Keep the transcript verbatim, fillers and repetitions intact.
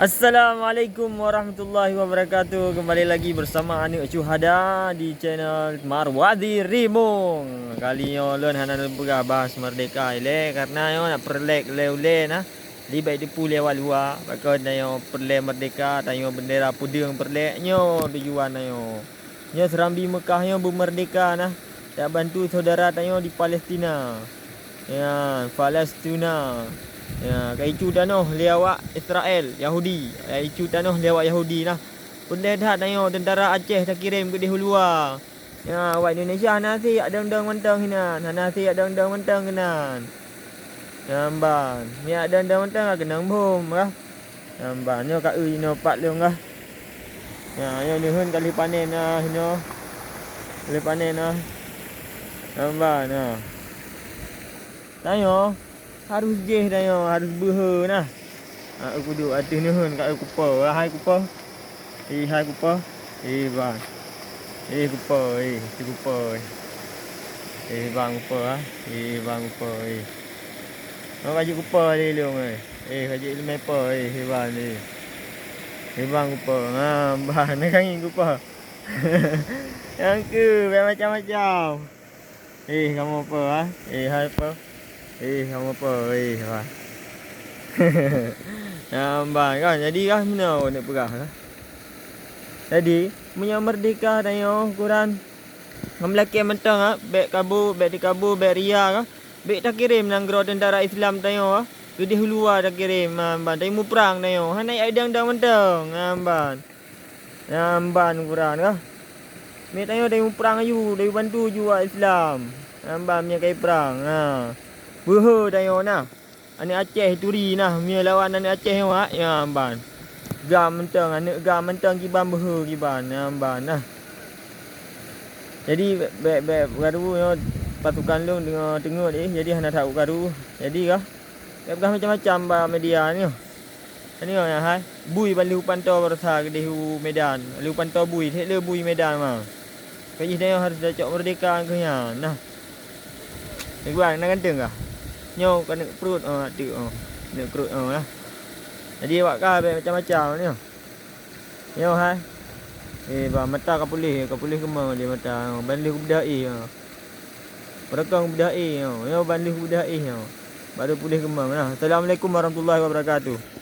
Assalamualaikum warahmatullahi wabarakatuh. Kembali lagi bersama Aneuk Syuhada di channel Marwazi Rimong. Kali nyoe lôn hana lôn peugah bahas merdeka ilée, karena nyoe nak peureulée ulée-ulée na. Libek teupeu lewat luwa, pakon tanyoe peureulée merdeka, tanyoe bendera peudeueng peureulée nyoe tujuan tanyoe. Nyoe Serambi Meukah nyoe beumerdeka na, tabantu syedara tanyoe di Palestina. Ya, Palestina. Ya, ka icu tanoh lé awak Israel, Yahudi. Ya, icu tanoh lé awak Yahudi na. Peudeh that tanyoe tentara Aceh takirém keudeh u luwa. Ya, awak Indonesia hana siyak dong-dong mantong hinan, hana siyak dong-dong mantong keunan. Nyan ban, miyak dong-dong mantong ka keunong bom kah. Nyan ban, nyoe ka eu jinoe pat lôn kah. Nyan, nyoe neuheun ka lheueh panen na, nyoe. Lheueh panen na. Nyan ban, na. Tanyoe harus jih tanyoe, harus beuhe na. Ha, eu kuduek ateueh neuheun ka eu kupo, hai kupo. Eh, hai kupo. Eh, ban. Eh, kupo, eh, si kupo, eh. Eh, ban kupo, ha. Eh, ban kupo, eh. Mau kajik kupo di lôn, eh. Eh, kajik leumé po, eh, si ban, eh. Si ban kupo. Ha, ban, na kangin kupo. Nyang keu, macam-macam. Eh, kamoe po, ha? Eh, hai po. Eh, kamoe po, eh, ha. Nyan ban kan, jadi kah meunoe neuk peugah kah. Jadi, meunyoe merdeka tanyoe ukuran ngon meulakée mantong, ha, bék kabu, bék dikabu, bék ria kah. Bék takirém nanggroe tentara Islam tanyoe, ha. Keudeh u luwa takirém, nyan ban, tanyoe muprang tanyoe, hana jak dang-dang mantong, nyan ban. Nyan ban ukuran kah. Mé tanyoe dayueng prang aju, dayueng bantu ju awak Islam. Nyan ban meunyoe kai prang, na. Beuhe tanyoe na. Aneuk Aceh turi na, meunyoe lawan aneuk Aceh nyoe, ha, nyan ban. Gam mantong, aneuk gam mantong kiban beuhe kiban, nyan ban na. Jadi, bék, bék, bék karu nyoe pasukan lôn deungoe teungeut, eh, jadi hana that karu. Jadi kah, bék peugah macam-macam bak media nyoe. Teudeungoe nyan hai, bui ban lheueh pantô baroesa keudeh u Medan. Lheueh pantô bui, sét le bui Medan ma. Ka jih tanyoe harôh tacok meurdehka keu nyan, nah. Neuk geuang na ganteng kah? Nyoe ka neuk pruet, oh, ateueh, oh. Neuk pruet, oh, nah. Jadi awak kah bék macam-macam nyoe. Nyoe hai. Eh, bah mata ka puléh, ka puléh keumong lé mata. Ban lheueh beudôh éh, oh. Peureukoh beudôh éh, oh. Nyoe ban lheueh beudôh éh, oh. Baru puléh keumong, nah. Assalamualaikum warahmatullahi wabarakatuh.